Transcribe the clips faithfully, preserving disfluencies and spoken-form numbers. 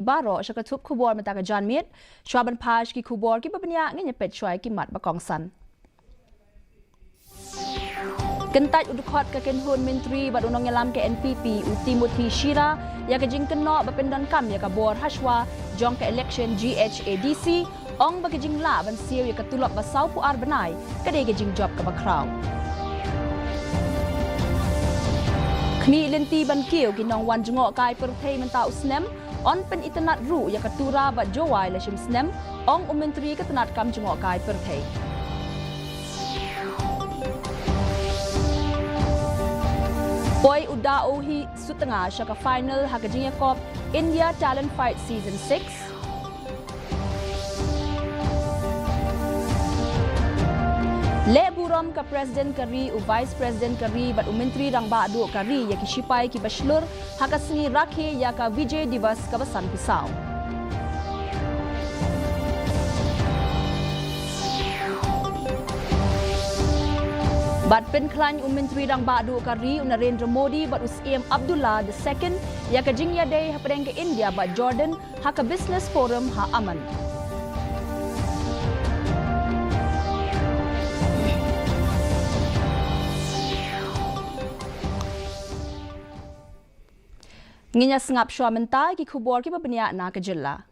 baroh sha ka thup khubor mynta ka janmiet. Shuwa ban phai sha ki khubor kiba bniah, ngin ïa peit shuwa ïa ki mat ba kongsan. Kyntait u dkhot ka kynhun myntri bad u nongïalam ka N P P u Timothy Shira ïa ka jingkynnoh ba pyndonkam ïa ka bor hashwa jong ka election G H A D C, ong ba ka jinglah ban siew ïa ka tulop ba saw phew ar bnai ka dei ka jingjop kaba khraw. Khmih lynti ban kiew ki nongwan jngohkai pyrthei mynta u snem, yn pynitynnad ruh ïa ka Tura bad Jowai la shim snem, ong u Myntri ka tnat kam jngohkai pyrthei. Poi u Daohi Sutnga sha ka final ha ka jingïakop India Talent Fight Season six. Leh burom ka President ka ri, u Vice President ka ri bad u Myntri Rangbah Duh ka ri ïa ki shipai kiba shlur ha ka sngi rakhe ïa ka Vijay Diwas kaba sanphew saw. Bad pynkhlaiñ u Myntri Rangbah Duh ka ri u Narendra Modi bad u Syiem Abdullah the second ïa ka jingïadei hapdeng ka India bad Jordan ha ka Business Forum ha Amman. Ngin ïa sngap shuwa mynta ki khubor kiba bniah na ka jylla.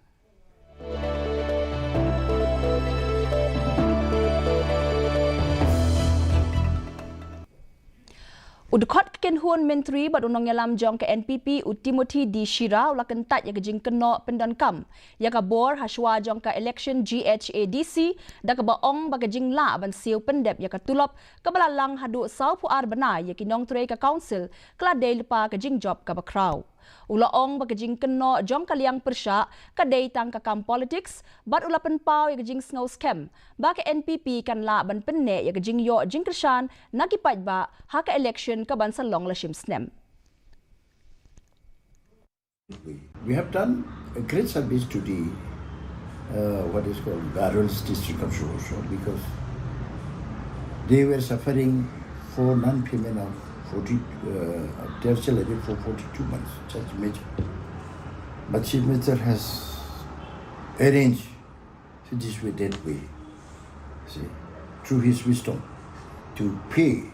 U dkhot ka kynhun myntri bad u nongïalam jong ka N P P u Timothy D Shira u la kyntait ïa ka jingkynnoh pyndonkam ïa ka bor hashwa jong ka election G H A D C, da kaba ong ba ka jinglah ban siew pyndep ïa ka tulop kaba la lang haduh saw phew ar bnai ïa ki nongtrei ka council ka la dei lypa ka jingjop kaba khraw. U la ong ba ka jingkynnoh jong ka liang pyrshah ka dei tang ka kam politics, bad u la pynpaw ïa ka jingsngew skhem ba ka N P P kan lah ban pynneh ïa ka jingïoh jingkyrshan na ki paidbah ha ka election kaban sa long la shim snem. We have done a great service to the, uh, what is called, the Arunachal District Council also, because they were suffering for non-payment of forty, uh, of their salary for forty-two months, such major. But Chief Minister has arranged, so this way, that way, see, through his wisdom, to pay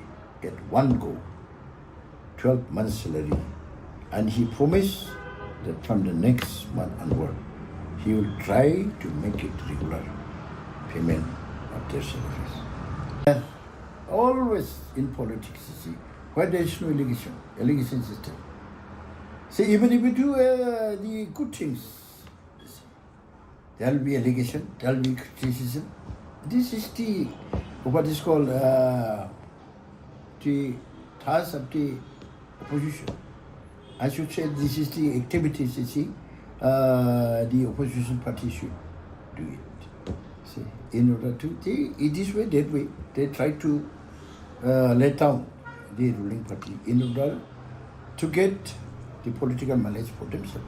at one go twelve months salary, and he promised that from the next month onward, he will try to make it regular payment of their salaries. And always in politics, you see, where there is no allegation, allegation system. See, even if you do, uh, the good things, you see, there will be allegation, there will be criticism. This is the, what is called, uh, the task of the opposition. I should say this is the activities, you see, uh, the opposition party should do it. See, in order to, they, in this way, that way, they try to, uh, let down the ruling party in order to get the political mileage for themselves.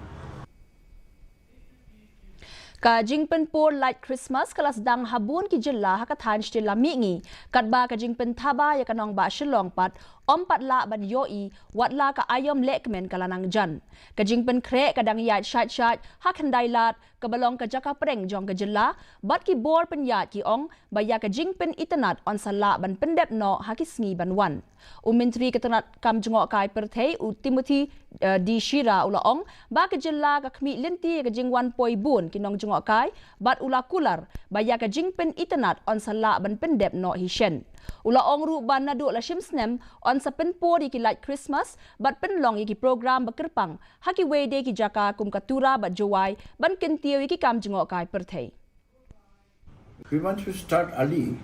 Ka jingpynpur light Christmas ka la sdang ha bun ki jylla ha ka thaiñ Shatilla mihngi, katba ka jingpynthaba ïa ka nongbah Shillong pat ym pat lah ban ïohi, watla ka aïom lehkmen ka la nang jan. Ka jingpynkhreh ka dang ïaid shait shait ha Khyndailad, kaba long ka jaka pdeng jong ka jylla, bad ki bor pynïaid ki ong ba ïa ka jingpynitynnad yn sa lah ban pyndep noh ha ki sngi ban wan. U Myntri ka tnat kam jngohkai pyrthei u Timothy, eh, D Shira u la ong ba ka jylla ka khmih lynti ïa ka jingwan poi bun ki nongjngohkai, bad u la kular ba ïa ka jingpynitynnad yn sa lah ban pyndep noh hi shen. U la ong ruh ba naduh la shim snem yn sa pynpur ïa ki light Christmas bad pynlong ïa ki program ba kyrpang ha kiwei de ki jaka kum ka Tura bad Jowai ban kyntiew ïa ki kam jngohkai pyrthei. We want to start early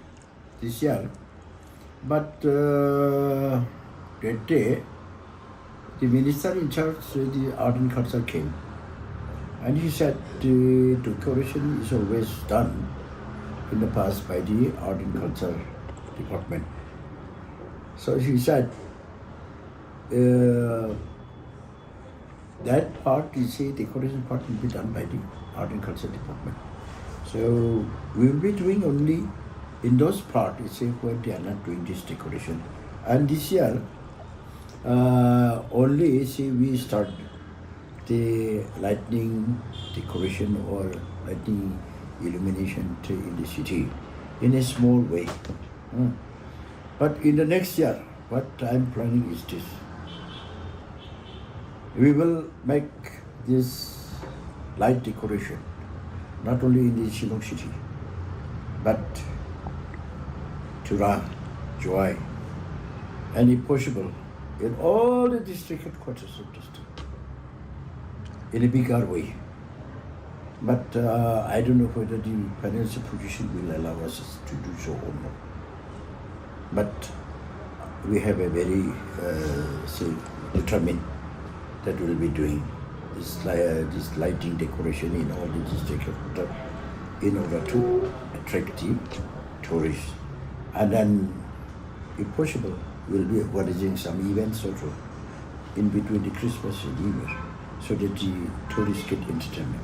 this year, but, uh, that day, the minister in charge, uh, the art and culture came, and he said the decoration is always done in the past by the art and culture department. So he said, uh, that part, you see, decoration part will be done by the Art and Culture Department. So we will be doing only in those part, you see, where they are not doing this decoration. And this year, uh, only, you see, we start the lightning decoration or lightning illumination tree in the city in a small way. Hmm. But in the next year, what I'm planning is this. We will make this light decoration not only in the Shillong city, but Tura, Jowai, and if possible, in all the district headquarters of district in a bigger way. But uh, I don't know whether the financial position will allow us to do so or not. But we have a very, uh, say, determined that we'll be doing this, li- uh, this lighting decoration in all the district headquarters in order to attract the tourists. And then, if possible, we'll be organizing some events also in between the Christmas and New Year so that the tourists get entertainment.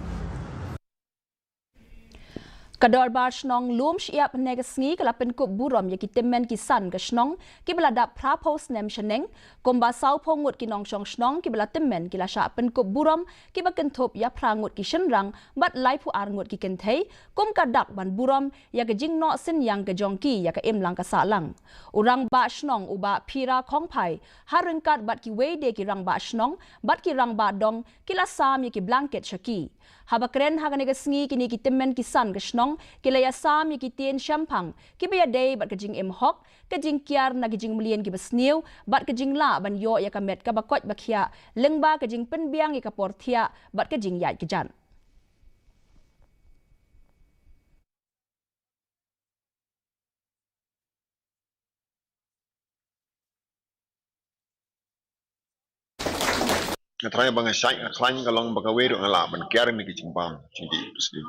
Ka Dorbar Shnong Lumshyiap hynne ka sngi ka la pynkup burom ïa ki tymmen ki san ka shnong kiba la dap phra phew snem shaneng, kumba saw phew ngut ki nongshong shnong kiba la tymmen ki la shah pynkup burom kiba kynthup ïa phra ngut ki shynrang bad laiphew ar ngut ki kynthei, kum ka dak ban burom ïa ka jingnoh synñiang ka jong ki ïa ka imlang ka sahlang. U Rangbah Shnong u Bah Phira Khongphai ha ryngkat bad kiwei de ki Rangbah Shnong bad ki Rangbah Dong ki la sam ïa ki blanket sha ki. Haba kren ha kane ka sngi kine ki tymmen ki san ka shnong ki la ïasam ïa ki ktien shemphang kiba ïadei bad ka jingim hok, ka jingkiar na ki jingmlien kiba sniew bad ka jinglah ban ïoh ïa ka met kaba koit ba khiah lyngba ka jingpynbiang ïa ka por thiah bad ka jingïaid kjat. Nga trai ba nga shait nga khlaiñ ka long ba kawei ruh nga lah ban kiar ïa ki jingbam jingdih tu sdie.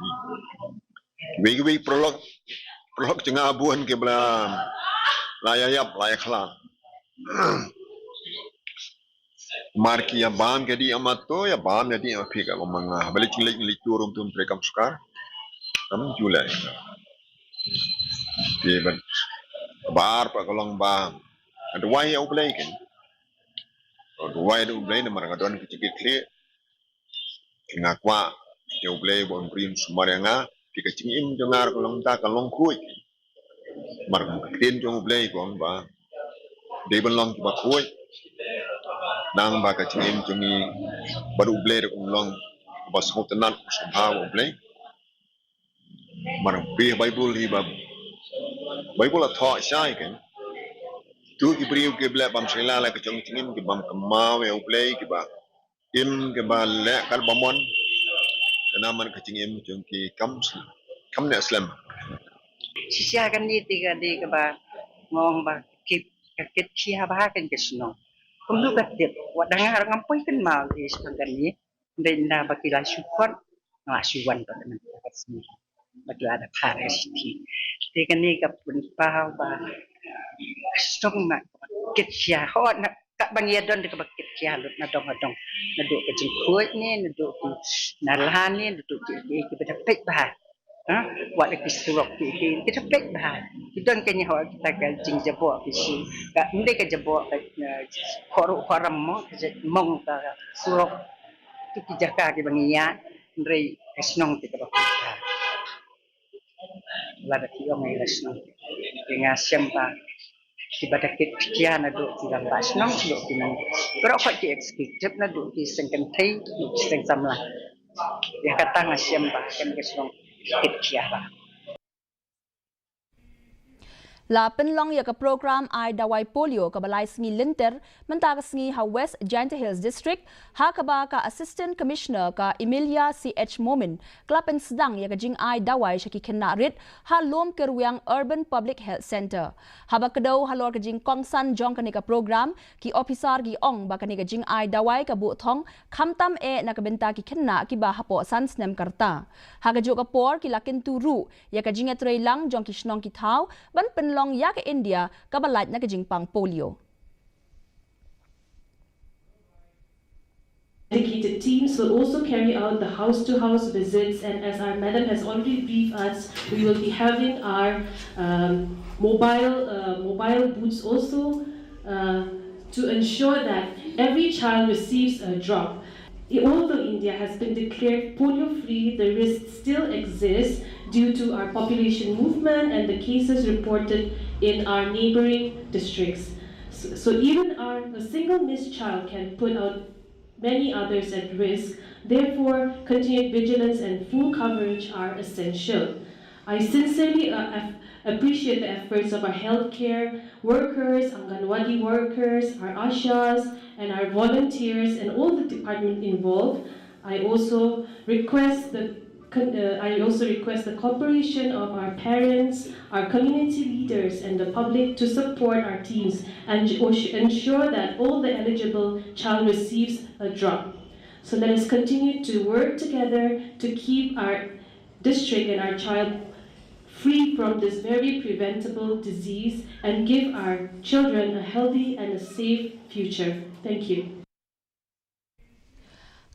Kiwei kiwei paralok, paralok jong nga bun kiba la ïa ïap la ïa khlad. Mar ki ïa bam ki dih ïa mato, ïa bam ïa dih ïa phi ka long ma nga. Ba leit leit leit tur um tum tre kam sukar. Kam ju leh. Te ban bar pa ka long ba duwai ïa U Blei ken. Duwai da U Blei namar nga don ki jingkit khlieh. Nga kwah ïa U Blei ba un briew sumar ïa nga. Te ka jingim jong nga ka long ta ka long khuid. Mar ka ktien jong U Blei ka ong ba dei ban long kiba khuid. Nang ba ka jingim jong ngi bad U Blei ruh kan long ba sngewtynnat sngewbha bad U Blei. Mar phi Baibl hi ba Baibl la thoh shai kan. Tu ki briew kiba leh bam sila la ka jong jingim ki bam kynmaw ïa U Blei kiba im kiba leh kat ba mon. Kane man ka jingim jong ki kam slem, kam neh slem. Shisha kane te ka dei kaba nga ong ba kit, ka kit khia bha kan ka shnong. Kumno ka tip wat dang har ngam poi kynmaw te shnong kane. Dei na ba ki la shu khot nga la shu wan pat mynta ka sngi ba ki la da phar ka shithi. Te kane ka pynpaw ba ka shnong na kaba kit khia, ho na kaba ngi ïa don da kaba kit khia lut na dong na dong, naduh ka jingkhuid ne, naduh ki nala ne, naduh ki ki kiba da peit bha. Ha, wat la ki surok ki ki ki da peit bha. Ki don ka ngi ho kita ka jingjaboh ki shi ka ym dei ka jaboh ka, eh, khoruh khoram mo, ka jait mong ka surok. Tu ki jaka kiba ngi ïa, hynrei ka shnong te kaba khuid bha. Lada ki ong ïa ka shnong te nga shem ba kiba da kit khia naduh ki rangbah shnong, naduh ki nong, baroh khoit ki executive, naduh ki seng kynthei, naduh ki seng samla. Ïa kata nga shem ba kane ka shnong kit khia bha. La pynlong ïa ka program ai dawai polio kaba lai sngi lynter mynta ka sngi ha West Jaintia Hills District, ha kaba ka Assistant Commissioner ka Emilia C H Momin ka la pynsdang ïa ka jingai dawai sha ki khynnah rit ha Lum Kyrwiang Urban Public Health Centre. Haba kdew halor ka jingkongsan jong kane ka program, ki ophisar ki ong ba kane ka jingai dawai ka buh thong khamtam eh na ka bynta ki khynnah kiba hapoh san snem ka rta. Ha kajuh ka por ki la kyntu ruh ïa ka jingïatreilang jong ki shnong ki thaw ban pynlong ïa ka India kaba lait na ka jingpang polio. Dedicated teams will also carry out the house-to-house visits, and as our madam has already briefed us, we will be having our, um, mobile, uh, mobile booths also, uh, to ensure that every child receives a drop. Although India has been declared polio free, the risk still exists due to our population movement and the cases reported in our neighboring districts. So, so even our, a single missed child can put out many others at risk. Therefore, continued vigilance and full coverage are essential. I sincerely uh, af- appreciate the efforts of our healthcare workers, Anganwadi workers, our ASHAs, and our volunteers, and all the departments involved. I also request the con- uh, I also request the cooperation of our parents, our community leaders, and the public to support our teams and j- ensure that all the eligible child receives a drop. So let us continue to work together to keep our district and our child free from this very preventable disease and give our children a healthy and a safe future. Thank you.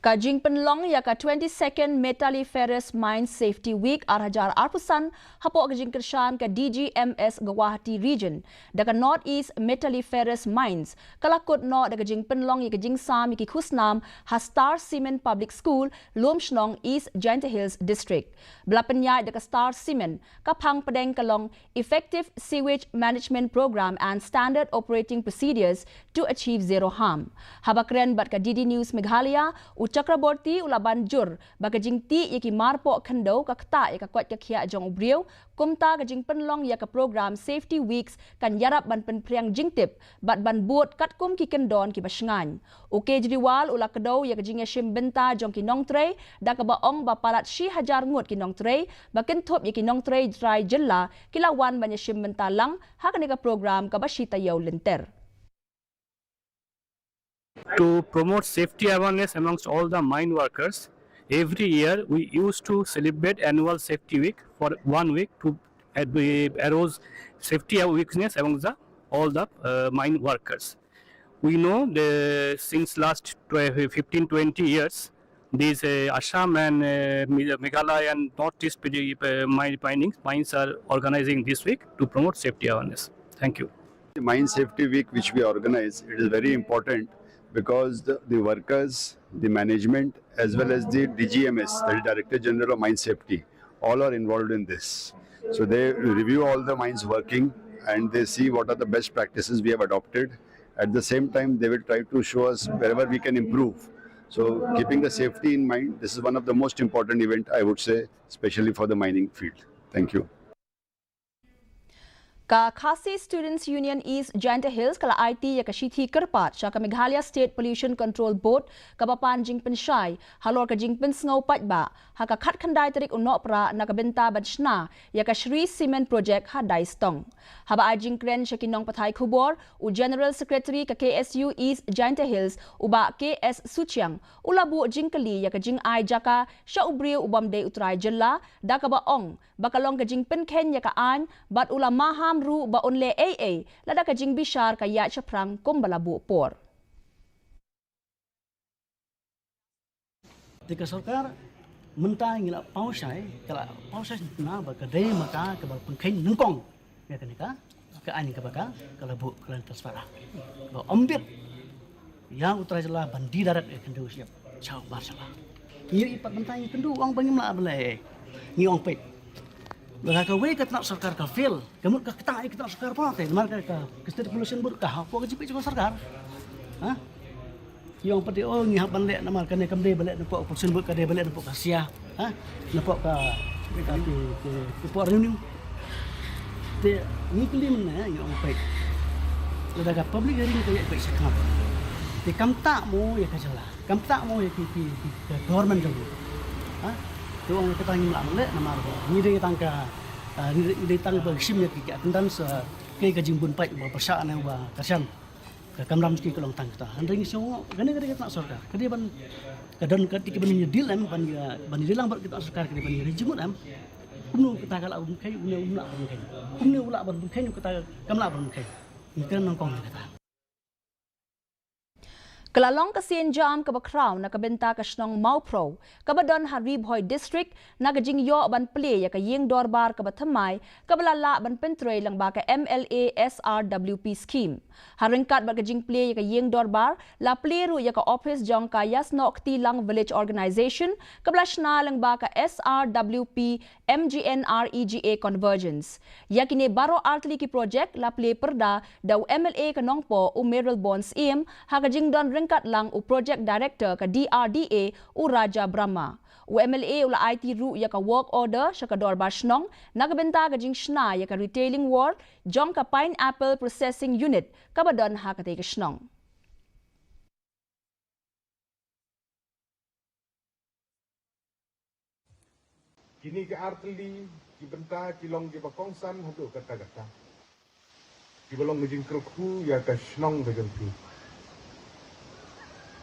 Ka jingpynlong ïa ka twenty-second Metalliferous Mines Safety Week ar hajar arphew san hapoh ka jingkyrshan ka D G M S Guwahati Region da ka North East Metalliferous Mines ka la kut noh da ka jingpynlong ïa ka jingsam ïa ki khusnam ha Star Cement Public School, Lumshnong, East Jaintia Hills District. Ba la pynïaid da ka Star Cement, ka phang pdeng ka long Effective Sewage Management Programme and Standard Operating Procedures to Achieve Zero Harm. Haba kren bad ka D D News Meghalaya, u Chakraborty u la ban jur ba ka jingtih ïa ki marpoh khyndew ka ktah ïa ka koit ka khiah jong u briew, kumta ka jingpynlong ïa ka program Safety Weeks kan ïarap ban pynphriang jingtip bad ban bud katkum ki kyndon kiba shngaiñ. U Kejriwal u la kdew ïa ka jingïashim bynta jong ki nongtrei da kaba ong ba palat shi hajar ngut ki nongtrei ba kynthup ïa ki nongtrei trai jylla ki la wan ban ïashim bynta lang ha kane ka program kaba shi taïew lynter. To promote safety awareness amongst all the mine workers, every year we used to celebrate annual safety week for one week to arouse safety awareness amongst the, all the uh, mine workers. We know the since last fifteen twenty years, these uh, Assam and uh, Meghalaya and Northeast uh, mine, mining, mines are organizing this week to promote safety awareness. Thank you. The Mine Safety Week which we organize, it is very important because the, the workers, the management, as well as the D G M S, the Director General of Mine Safety, all are involved in this. So they review all the mines working and they see what are the best practices we have adopted. At the same time, they will try to show us wherever we can improve. So keeping the safety in mind, this is one of the most important event, I would say, especially for the mining field. Thank you. Ka Khasi Students Union East Jaintia Hills ka la aiti ïa ka shithi kyrpad sha ka Meghalaya State Pollution Control Board kaba pan jingpynshai halor ka jingpynsngew paidbah ha ka khatkhyndai tarik u Nohprah na ka bynta ban shna ïa ka Shree Cement Project ha Daistong. Haba ai jingkren sha ki nongpathai khubor, u General Secretary ka K S U East Jaintia Hills, u Bah K S Suchiang, u la buh jingkylli ïa ka jingai jaka sha u briew u bym dei u trai jylla da kaba ong ba ka long ka jingpynkheiñ ïa ka aiñ bad u la maham ruh ba un leh ei ei lada ka jingbishar ka ïaid shaphrang kumba la buh por. Te ka sorkar mynta ngi la paw shai, ka la paw shai na ba ka dei ma ka kaba pynkheiñ nyngkong ïa kane ka ka aiñ kaba ka ka la buh ka la transfer ba ym bit ïa u trai jylla ban die direct ïa ka khyndew shyiap sha u bar jylla. Ngi ïohi pat mynta ngi kynduh ong ba ngim lah ban leh, ngi ong peit lada kawei ka tnat sorkar ka fail, ka mut ka ktah ïa ka tnat sorkar pat te namar ka ka State Pollution Board ka hapoh ka jingpeit jong ka sorkar. Ha? Ngi ong pat te, oh, ngi hap ban leh namar kane kam dei ba leh napoh ka Pollution Board, ka dei ba leh napoh ka S I A, ha, napoh ka ka ki ki ki port revenue. Te ngi kylli mynne ngi ong peit lada ka public hearing ka ïa peit shakhmat. Te kam tah mo ïa ka jylla, kam tah mo ïa ki ki ki ka government jong ngi. Ha? Te ong kata ngim lah ban leh namar ngi dei tang ka, ah, ngi dei tang ba shim ïa ki ki attendance, ah, kaei ka jingbun paid ba pyrshah ne ba kyrshan. Ka kamram ki ka long tang kata. Hynrei ngi sngew kane ka dei ka tnat sorkar. Ka dei ban ka don ka dei ka ban ïa deal em ban ïa ban ïa lang bad ka tnat sorkar ka dei ban ïa jingmut em. Kumno kata ka lah ban kheiñ, kumno u lah ban kheiñ. Kumno u lah ban kheiñ kata kam lah ban kheiñ. Ngi kren nyngkong kata. Ka la long ka sien jam kaba khraw na ka bynta ka shnong Mawphrew, kaba don ha Ri Bhoi District, na ka jingïoh ban plie ïa ka ïing dorbar kaba thymmai, kaba la lah ban pyntrei lyngba ka M L A S R W P scheme. Ha ryngkat bad ka jingplie ïa ka ïing dorbar, la plie ruh ïa ka ophis jong ka Ïasnoh Ktilang Village Organization, kaba la shna lyngba ka S R W P M G N R E G A Convergence. Ïa kine baroh artylli ki projek la plie pyrda da u M L A ka Nongpoh u Mayralborn Syiem, ha ka jingdon ryngkat lang u Project Director ka D R D A u Raja Brahma. U M L A u la aiti ruh ïa ka work order sha ka dorbar shnong, na ka bynta ka jingshna ïa ka retailing wall jong ka Pineapple Processing Unit, kaba don ha katei ka shnong. Kine ki artylli ki bynta ki long kiba kongsan haduh katta katta, kiba long ka jingkyrkhu ïa ka shnong ka jong phi.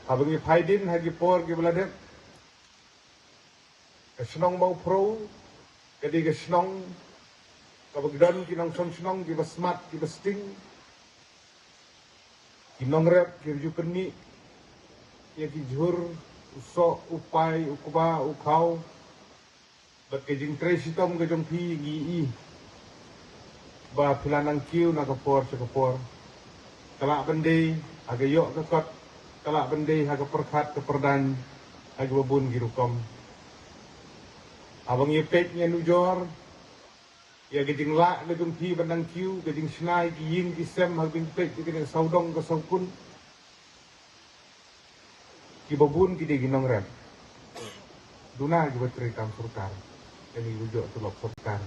Haba ngi phai dien ha ki por kiba la dep, ka shnong Mawphrew ka dei ka shnong kaba don ki nongshong shnong kiba smat, kiba sting, ki nongrep kiba ju kynnoh ïa ki jhur, u soh, u pai, u kba, u khaw, bad ka jingtrei shitom ka jong phi ngi i ba phi la nang kiew na ka por sha ka por. Ka lah ban dei ha ka ïoh ka kot, ka lah ban dei ha ka pyrkhat ka pyrdaiñ, ha kiba bun ki rukom. Haba ngi peit ngi nujor ïa ka jinglah ka jong phi ban nang kiew, ka jingshna ïa ki ïing ki sem, haba ngi peit ïa ka jingsawdong ka sawkun. Kiba bun ki dei ki nongrep. Duna kiba trei kam sorkar, kane kiba ïoh tulop sorkar.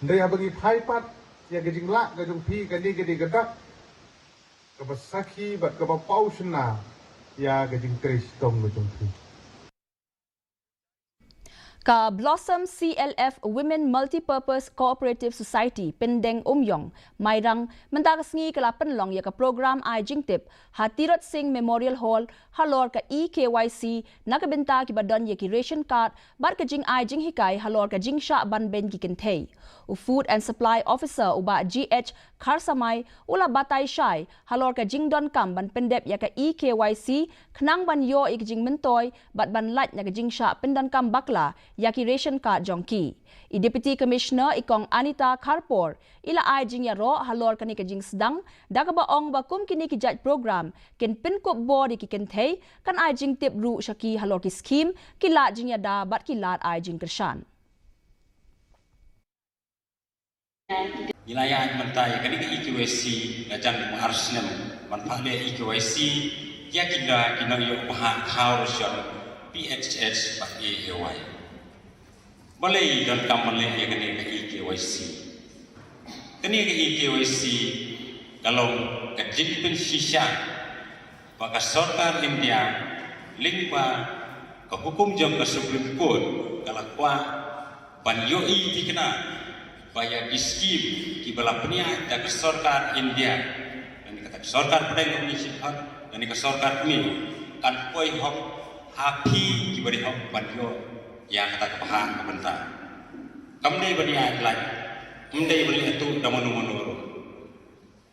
Hynrei haba ngi phai pat ïa ka jinglah ka jong phi, kane ka dei ka dak kaba sakhi bad kaba paw shynna ïa ka jingtrei shitom ka jong phi. Ka Blossom C L F Women Multipurpose Cooperative Society, Pyndeng Umïong, Mairang, mynta ka sngi ka la pynlong ïa ka program ai jingtip ha Tirot Sing Memorial Hall halor ka E K Y C, na ka bynta kiba don ïa ki ration card bad ka jingai jinghikai halor ka jingshah ban beiñ ki kynthei. U Food and Supply Officer u Bah G H Kharsamai u la batai shai halor ka jingdonkam ban pyndep ïa ka E K Y C khnang ban ïoh ïa ka jingmyntoi bad ban lait na ka jingshah pyndonkam bakla ïa ki ration card jong ki. I Deputy Commissioner i Kong Anita Kharpor i la ai jingïaroh halor kane ka jingsdang, da kaba ong ba kum kine ki jait program kin pynkup bor ïa ki kynthei, kan ai jingtip ruh sha ki halor ki skhim, ki lad jingïada bad ki lad ai jingkyrshan. Ngi la ïaid mynta ïa kane ka E K Y C la jan ar snem ban pynlong E K Y C ïa ki da ki nongïoh bha khaw ration P H H bad A A Y. Balei donkam ban leh ïa kane ka E K Y C? Kane ka E K Y C ka long ka jingpynshisha ba ka sorkar India lyngba ka hukum jong ka Supreme Court ka la kwah ban ïohi thikna ba ïa ki skim kiba la pynïaid da ka sorkar India, lane kata ka sorkar pdeng ka Union Shillong, lane ka sorkar kmie, kan poi hok ha phi kiba dei hok ban ïoh ïa kata ka bhah ka bynta. Kam dei ban ïaid lait, kam dei ban leh ïa tu da mano mano ruh.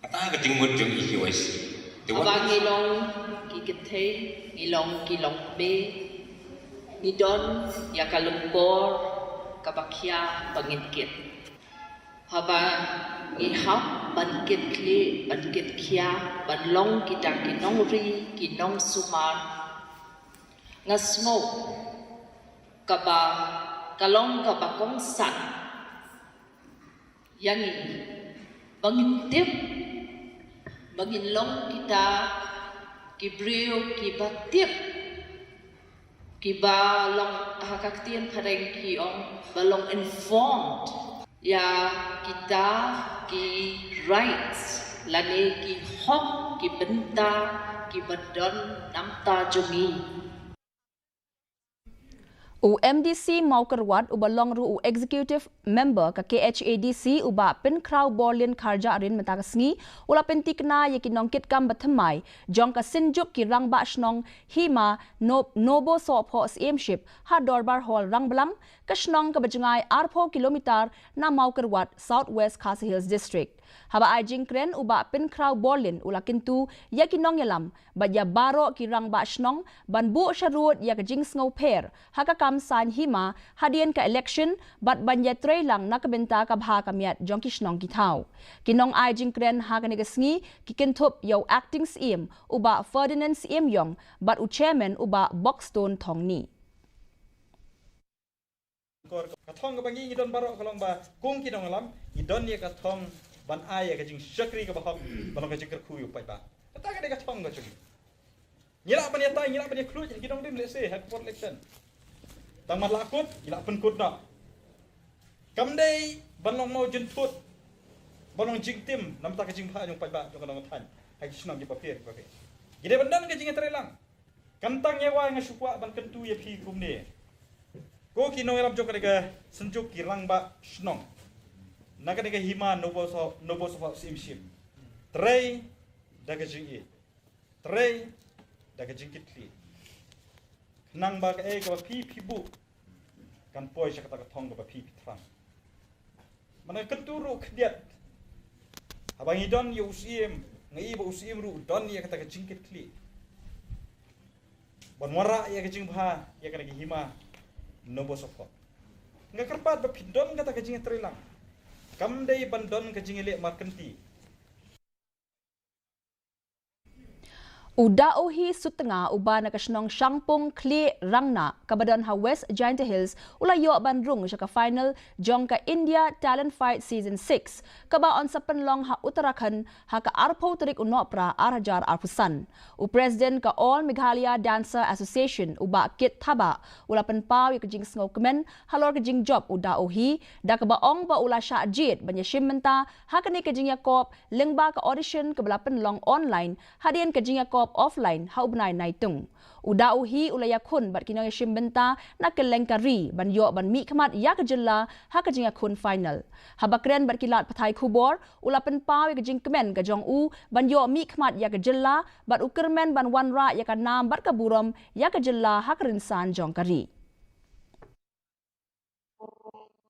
Kata ka jingmut jong E K Y C. Te wat haba ngi long ki kynthei, ngi long ki longkmie, ngi don ïa ka lyngkor kaba khia ba ngin kit. Haba ngi hap ban kit khlieh, ban kit khia, ban long kita ki nongri, ki nongsumar, nga sngew kaba ka long kaba kongsan ïa ngi ba ngin tip, ba ngin long kita ki briew kiba tip, kiba long, ha ka ktien phareng ki ong ba long informed ïa kita ki rights lane ki hok ki bynta kiba don namar jong ngi. U M D C Mawkyrwat uba long ruh u Executive Member ka K H A D C u Bah Pynkhraw Borlin Kharjahrin mynta ka sngi u la pyntikna ïa ki nongkitkam ba thymmai jong ka Synjuk ki Rangbah Shnong Hima Nob-, Nobosohphoh Syiemship ha Dorbar Hall Rangblang, ka shnong kaba jngai arphew kilometer na Mawkyrwat, South West Khasi Hills District. Haba ai jingkren u Bah Pynkhraw Borlin u la kyntu ïa ki nongïalam bad ïa baroh ki rangbah shnong ban buh sharud ïa ka jingsngewpher ha ka kam saiñ hima hadien ka election bad ban ïatreilang na ka bynta ka bha ka miat jong ki shnong ki thaw. Ki nongai jingkren ha kane ka sngi ki kynthup ïa u Acting Syiem u Bah Ferdinand Syiemïong bad u Chairman u Bah Buxton Thongni. Ka thong kaba ngi ngi don baroh ka long ba kum ki nongïalam ngi don ïa ka thong ban ai ïa ka jingshakri kaba hok, ban long ka jingkyrkhu ïa u paidbah. Kata ka dei ka thong ka jong ngi. Ngi lah ban ïatai, ngi lah ban ïakhlad ïa ki nongrim lehse ha ka por election. Tang ban lah kut, ngi lah pynkut noh. Kam dei ban long mawjynthut, ban long jingtim na ka bynta ka jingbha jong u paidbah jong ka nongthaiñ ha ki shnong kiba pher kiba pher. Ngi dei ban don ka jingïatreilang. Khamtam ïa wai nga shu kwah ban kyntu ïa phi kumne. Ko ki nongïalam jong kane ka Synjuk ki Rangbah Shnong, na kane ka hima Nobosoh-, Nobosohphoh Syiemship, trei da ka jingïeit, trei da ka jingkitkhlieh. Khnang ba kaei kaba phi phi buh kan poi sha kata ka thong kaba phi phi thrang. Mynta kyntu ruh khyndiat. Haba ngi don ïa u Syiem, nga i ba u Syiem ruh u don ïa kata ka jingkitkhlieh ban wanrah ïa ka jingbha ïa kane ka hima Nobosohphoh. Nga kyrpad ba phin don kata ka jingïatreilang. Kam dei ban don ka jingïaleh markynti. U Daohi Sutnga uba na ka shnong Shangpung Khlieh Rangna kaba don ha West Jaintia Hills u la ïoh ban rung sha ka final jong ka India Talent Fight Season six kaba yn sa pynlong ha Uttarakhand ha ka arphew tarik u Nohprah ar hajar arphew san. U President ka All Meghalaya Dancer Association u Bah Kit Thabah u la pynpaw ïa ka jingsngewkmen halor ka jingjop u Daohi da kaba ong ba u la shah jied ban ïashim bynta ha kane ka jingïakop lyngba ka audition kaba la pynlong online hadien ka jingïakop offline ha u bnai Naitung. U Daohi u la ïakhun bad ki nongïashim bynta na kylleng ka ri ban ïoh ban mihkhmat ïa ka jylla ha ka jingïakhun final. Haba kren bad ki lad pathai khubor u la pynpaw ïa ka jingkmen ka jong u ban ïoh mihkhmat ïa ka jylla bad u kyrmen ban wanrah ïa ka nam bad ka burom ïa ka jylla ha ka rynsan jong ka ri.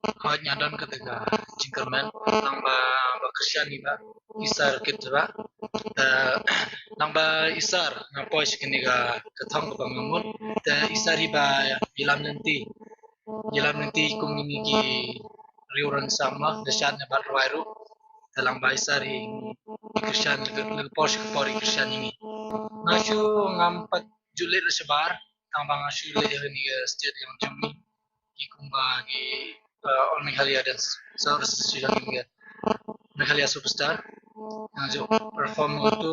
Hooid, nga don kata ka jingkyrmen nang ba, ba kyrshan ïa i Bah Isar Kit Thabah. Te nang ba Isar nga poi sha kane ka, ka thong kaba nga mut. Te Isar hi ba ïalam lynti, ïalam lynti kum ngi ki riew rang sam la da shan ne bad rwai ruh. Te nang ba Isar hi kyrshan, lada por sha ka por hi kyrshan ïa ngi. Nga shu ngam pat ju leh la shabar, tang ba nga shu leh ha kane ka stage ïa jong ngi. Ki kumba ki, uh, All Meghalaya Dance Association, Meghalaya Superstar. Nga ju perform tu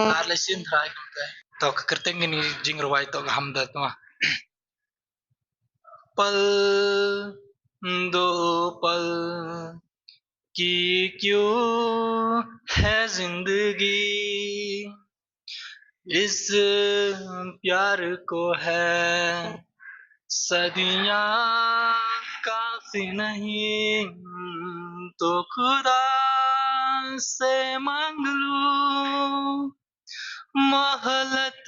ar lai sien trai kumta. To ka kyrteng kane jingrwai to ka Hamdard ma. पल दो पल की क्यों है जिंदगी, इस प्यार को है सदियां काफी नहीं, तो खुदा से मांग लूं मोहलत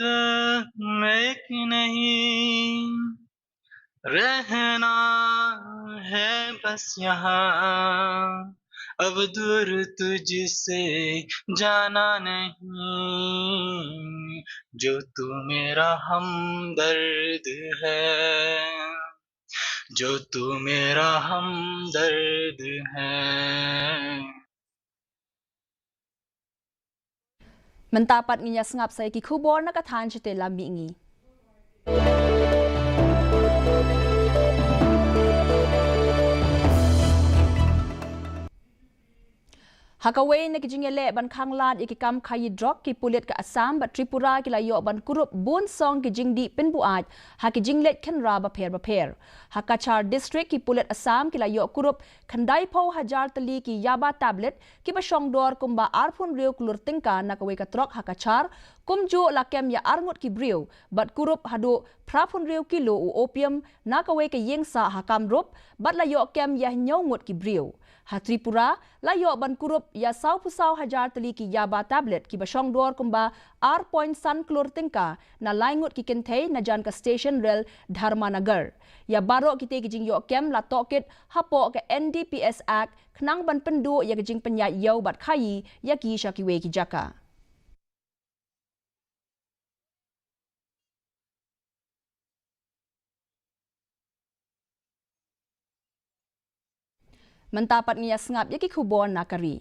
में कि नहीं। रहना है बस यहाँ, अब दूर तुझसे जाना नहीं। जो तू मेरा हमदर्द है, जो तू मेरा हमदर्द है। Mynta pat ngin ïa sngap sa ïa ki khubor na ka thaiñ shatei lam mihngi. Kawei na ki jingïaleh ban khanglad ïa ki kam khaïi drok, ki pulit ka Assam bad Tripura ki la ïoh ban kurup bun song ki jingdih pynbuaid ha ki jingleit khynra bapher bapher. Ha Cachar District, ki pulit Assam ki la ïoh kurup khyndai phew hajar tylli ki yaba tablet kiba shongdor kumba arphew hynriew klur tyngka na kawei ka trok ha Cachar, kumjuh la kem ïa arngut ki briew bad kurup haduh phraphew hynriew kilo u opium na kawei ka ïing sah ha Kamrup, bad la ïoh kem ïa hynñiew ngut ki briew. Ha Tripura, la ïoh ban kurup ïa sawphew saw hajar tylli ki yaba tablet kiba shongdor kumba ar point san klur tyngka na lai ngut ki kynthei na jan ka station rel Dharmanagar. Ïa baroh kitei ki jingïoh kem la tohkit hapoh ka N D P S Act khnang ban pynduh ïa ka jingpynïaid ïew bad khaïi ïa ki sha kiwei ki jaka. Mynta pat ngin ïa sngap ïa ki khubor na ka ri.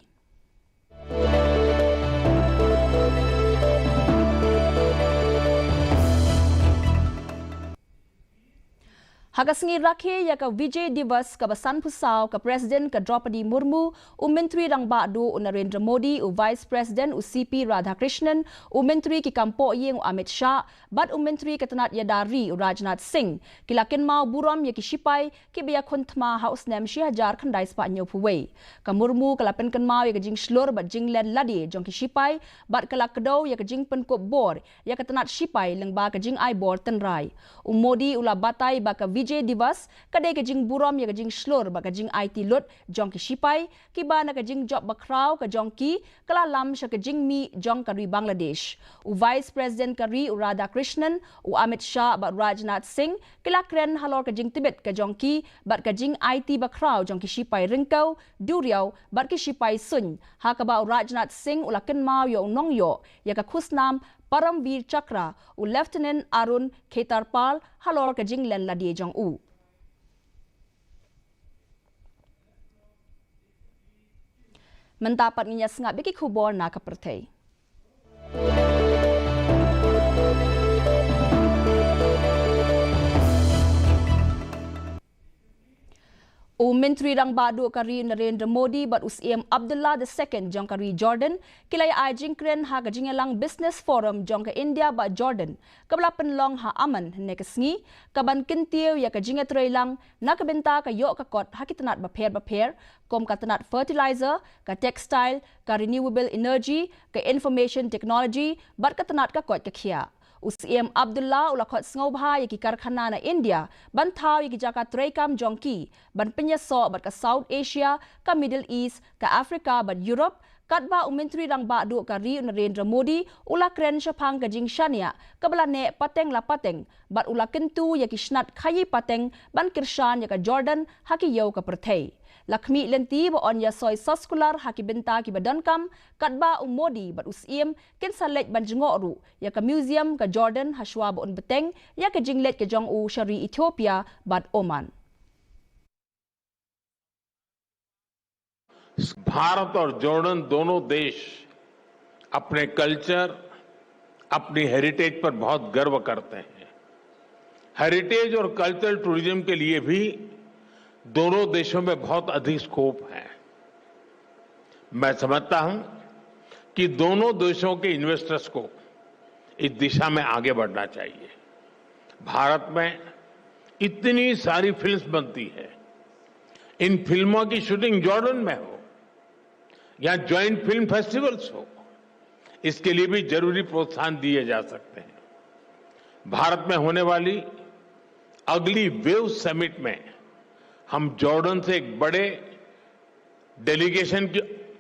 Ha ka sngi rakhe ïa ka Vijay Diwas kaba sanphew saw, ka President ka Droupadi Murmu, u Myntri Rangbah Duh u Narendra Modi, u Vice President u C P Radhakrishnan, u Myntri ki kam pohïing u Amit Shah, bad u Myntri ka tnat ïada ri u Rajnath Singh, ki la kynmaw burom ïa ki shipai kiba ïakhun thma ha u snem shi hajar khyndai spah hynñiewphew wei. Ka Murmu ka la pynkynmaw ïa ka jingshlur bad jinglen lade jong ki shipai, bad ka la kdew ïa ka jingpynkup bor ïa ka tnat shipai lyngba ka jingai bor tynrai. U Modi u la batai ba ka Vijay Diwas ka dei ka jingburom ïa ka jingshlur bad ka jingaiti lut jong ki shipai, kiba na ka jingjop bakhraw ka jong ki, ka la lam sha ka jingmih jong ka ri Bangladesh. U Vice President ka ri u Radhakrishnan, u Amit Shah bad u Rajnath Singh, ki la kren halor ka jingtbit ka jong ki bad ka jingaiti bakhraw jong ki shipai ryngkew, duriaw bad ki shipai suiñ, ha kaba u Rajnath Singh u la kynmaw ïa u nongïoh ïa ka khusnam Paramveer Chakra, u Lieutenant Arun Khetarpal, halor ka jinglen lade jong u. Mynta pat ngin ïa sngap ïa ki khubor na ka pyrthei. U Myntri Rangbah Duh ka ri Narendra Modi bad u Syiem Abdullah the Second jong ka ri Jordan ki la ïa ai jingkren ha ka jingïalang Business Forum jong ka India bad Jordan, kaba la pynlong ha Amman hynne ka sngi, kaban kyntiew ïa ka jingïatreilang na ka bynta ka ïoh ka kot ha ki tnat bapher bapher, kum ka tnat fertilizer, ka textile, ka renewable energy, ka information technology, bad ka tnat ka koit ka khiah. U Syiem Abdullah u la khot sngewbha ïa ki karkhana na India ban thaw ïa ki jaka treikam jong ki ban pynïasoh bad ka South Asia, ka Middle East, ka Africa bad Europe, katba u Myntri Rangbah Duh ka ri u Narendra Modi u la kren shaphang ka jingshaniah kaba la neh pateng la pateng, bad u la kyntu ïa ki snat khaïi pateng ban kyrshan ïa ka Jordan ha ki ïew ka pyrthei. La khmih lynti ba yn ïasoi soskular ha ki bynta kiba donkam, katba u Modi bad u Syiem kin sa leit ban jngoh ruh ïa ka museum ka Jordan hashwa ba un bteng ïa ka jingleit ka jong u sha ri Ethiopia bad Oman. भारत और जॉर्डन दोनों देश अपने कल्चर, अपनी हेरिटेज पर बहुत गर्व करते हैं। हेरिटेज और कल्चरल टूरिज्म के लिए भी दोनों देशों में बहुत अधिक स्कोप है। मैं समझता हूं कि दोनों देशों के इन्वेस्टर्स को इस दिशा में आगे बढ़ना चाहिए। भारत में इतनी सारी फिल्म्स बनती है, इन फिल्मों की शूटिंग जॉर्डन में हो, या जॉइंट फिल्म फेस्टिवल्स हो, इसके लिए भी जरूरी प्रोत्साहन दिए जा सकते हैं। भारत में होने वाली अगली वेव समिट में हम जॉर्डन से एक बड़े डेलीगेशन की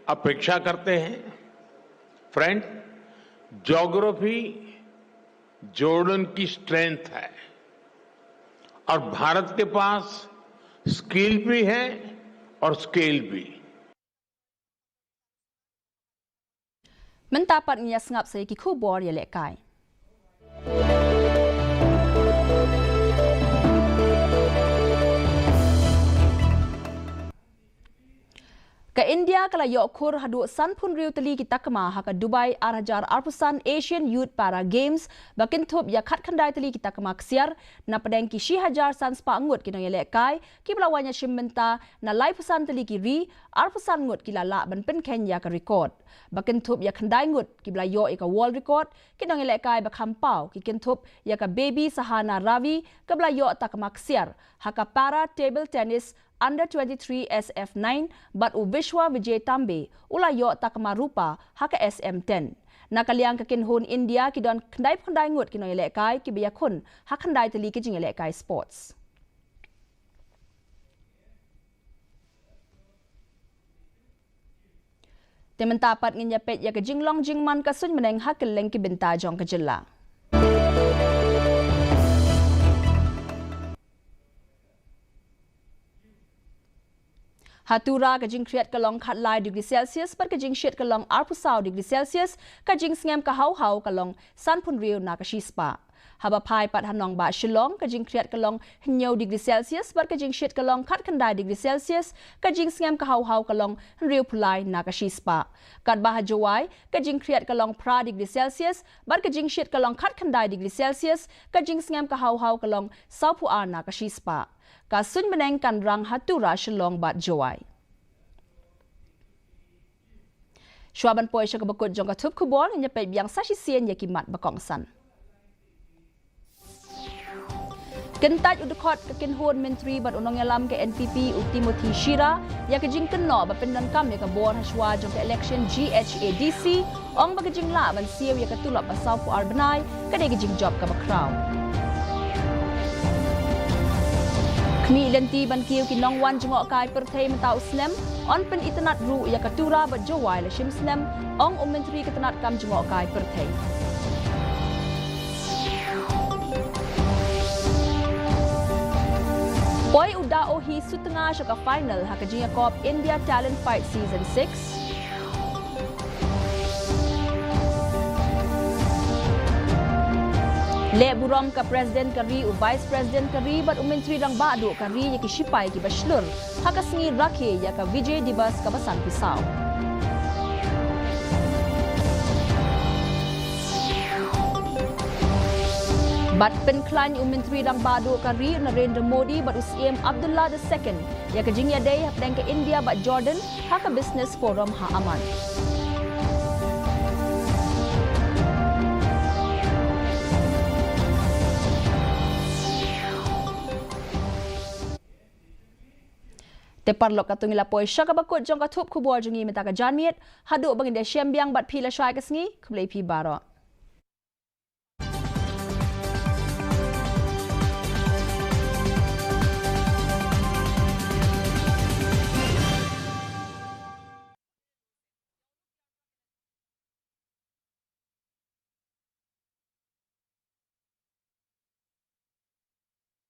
अपेक्षा करते हैं। फ्रेंड, ज्योग्राफी जॉर्डन की स्ट्रेंथ है और भारत के पास स्किल भी है और स्केल भी। Mynta pat ngin ïa sngap sa ïa ki khubor ïalehkai. Ka India ka la ïoh khur haduh sanphew hynriew tylli ki takma ha ka Dubai ar hajar arphew san Asian Youth Para Games ba kynthup ïa khatkhyndai tylli ki takma ksiar na pdeng ki shi hajar san spah ngut ki nongïalehkai kiba la wan ïashim bynta na laiphew san tylli ki ri, arphew san ngut ki la lah ban pynkheiñ ïa ka record. Ba kynthup ïa khyndai ngut kiba la ïoh ïa ka world record, ki nongïalehkai ba kham paw ki kynthup ïa ka Baby Sahana Ravi kaba la ïoh takma ksiar ha ka Para Table Tennis Under twenty-three S F nine bad u Vishwa Vijay Tambe u la ïoh takma rupa ha ka S M ten. Na ka liang ka kynhun India ki don khyndaiphew khyndai ngut ki nongïalehkai kiba ïakhun ha khyndai tylli ki jingïalehkai sports. Te mynta pat ngin ïa peit ïa ka jinglong jingman ka suiñ bneng ha kylleng ki bynta jong ka jylla. Ha Tura ka jingkhriat ka long khatlai degree Celsius bad ka jingshit ka long arphew saw degree Celsius, ka jingsngem ka haw haw ka long sanphew hynriew na ka shispah. Haba phai pat ha nongbah Shillong ka jingkhriat ka long hynñiew degree Celsius bad ka jingshit ka long khatkhyndai degree Celsius, ka jingsngem ka haw haw ka long hynriewphew lai na ka shispah. Katba ha Jowai ka jingkhriat ka long phra degree Celsius bad ka jingshit ka long khatkhyndai degree Celsius, ka jingsngem ka haw haw ka long sawphew ar na ka shispah. Ka suiñ bneng kan rang ha Tura, Shillong bad Jowai. Shuwa ban poi sha kaba kut jong ka thup khubor, ngin ïa peit biang sa shisien ïa ki mat ba kongsan. Kyntait u dkhot ka kynhun myntri bad u nongïalam ka N P P u Timothy Shira ïa ka jingkynnoh ba pyndonkam ïa ka bor ha shuwa jong ka election G H A D C, ong ba ka jinglah ban siew ïa ka tulop ba sawphew ar bnai ka dei ka jingjop kaba khraw. Khmih lynti ban kiew ki nongwan jngohkai pyrthei mynta u snem, yn pynitynnad ruh ïa ka Tura bad Jowai la shim snem, ong u Myntri ka tnad kam jngohkai pyrthei. Poi u Daohi Sutnga sha ka final ha ka jingïakop India Talent Fight Season six. Leh burom ka President ka ri, u Vice President ka ri bad u Myntri Rangbah Duh ka ri ïa ki shipai kiba shlur ha ka sngi rakhe ïa ka Vijay Diwas kaba sanphew saw. Bad pynkhlaiñ u Myntri Rangbah Duh ka ri u Narendra Modi bad u Syiem Abdullah the second ïa ka jingïadei hapdeng ka India bad Jordan ha ka Business Forum ha Amman. Te paralok, katto ngi la poi sha kaba kut jong ka thup khubor jong ngi mynta ka janmiet, haduh ba ngin ïashem biang bad phi lashai ka sngi, khublei phi baroh.